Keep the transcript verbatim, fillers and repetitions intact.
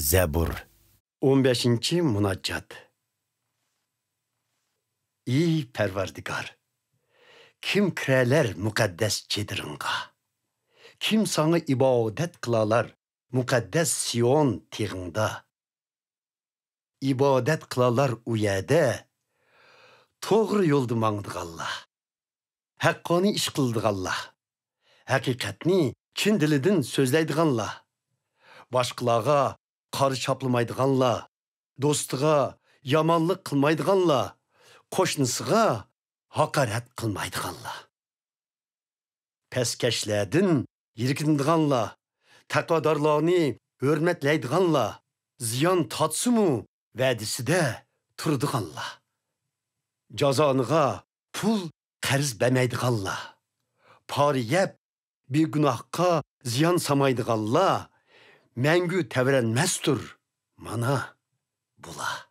زەبۇر. ئون بەشىنچى مۇناجات. ئى پەرۋەردىگار، كىم كىرەلەر مۇقەددەس چېدىرىڭغا؟ كىم ساڭا ئىبادەت قىلالار مۇقەددەس سىيون تېغىڭدا؟ ئىبادەت قىلالار ئۇ يەردە توغرا يولدا ماڭىدىغانلار، ھەققانىي ئىش قىلىدىغانلار، ھەقىقەتنى چىن دىلىدىن سۆزلەيدىغانلار، باشقىلارغا قارا چاپلىمايدىغانلار، دوستىغا يامانلىق قىلمايدىغانلار، قوشنىسىغا ھاقارەت قىلمايدىغانلار. پەسكەشلەردىن يىركىنىدىغانلار، تەقۋادارلارنى ھۆرمەتلەيدىغانلار، زىيان تارتسىمۇ ۋەدىسىدە تۇرىدىغانلار. جازانىغا پۇل قەرز بەرمەيدىغانلار، پارا يەپ بىگۇناھقا زىيان سالمايدىغانلار مەڭگۈ تەۋرەنمەستۇر. مانا بۇلار.